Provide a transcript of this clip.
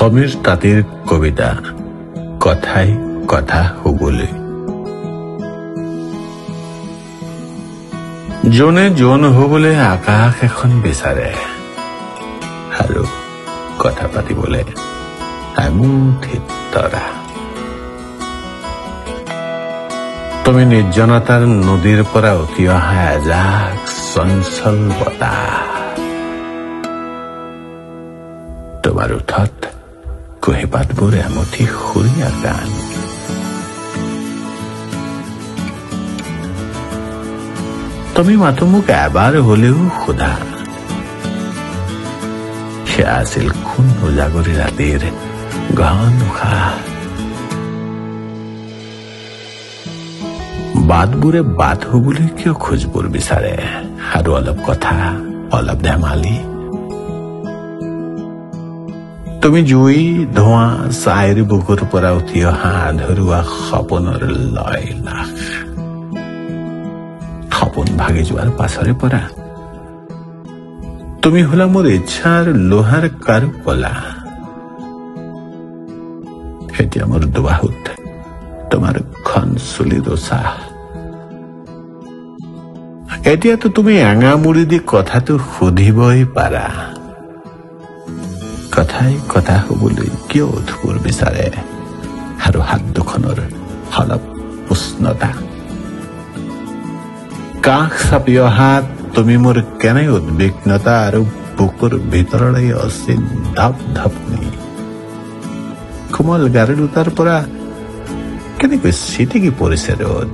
সমীৰ তাঁতীৰ কবিতা কথাই কথা হ'বলৈ। জোনে জোন হ'বলৈ আকাশ এখন বিচাৰে আৰু কথা পাতিবলৈ এমুঠি তৰা। তুমি নিৰ্জনতাৰ নদীৰ পৰা উঠি অহা এজাক চঞ্চল বতাহ। তোমাৰ ওঠত কুঁহিপাতবোৰ এমুঠি সুৰীয়া গান। তুমি মাথো মোক এবাৰ হলেও সোধা, সেয়া আছিল কোন উজাগৰী ৰাতিৰ ঘন উশাহ। বাটবোৰে বাট হবলৈ কিয় খোজবোৰ বিচাৰে আৰু অলপ কথা, অলপ ধেমালি। তুমি জুই ধোঁৱা ছাইৰ বুকুৰ পৰা উঠি অহা আধৰুৱা সপোনৰ লয়লাস। সপোন ভাগি যোৱাৰ পাছৰে পৰা তুমি হলা মোৰ ইচ্ছাৰ লোহাৰ কাৰুকলা। এতিয়া মোৰ দুবাহুত তোমাৰ ঘন চুলিৰ উচাহ। এতিয়াতো তুমি এঙামুৰি দি কথাটো সুধিবই পাৰা। কথাই কথা হবলৈ কিয় ওঁঠবোৰ বিচাৰে আৰু হাত দুখনৰ অলপ উষ্ণতা। কাষ চাপি অহা তুমি মোৰ কেনে উদ্বিগ্নতা আৰু বুকুৰ ভিতৰলৈ অচিন ধপ ধপনি। কোমল গাৰু দুটাৰ পৰা কেনেকৈ ছিটিকি পৰিছে ৰ'দ।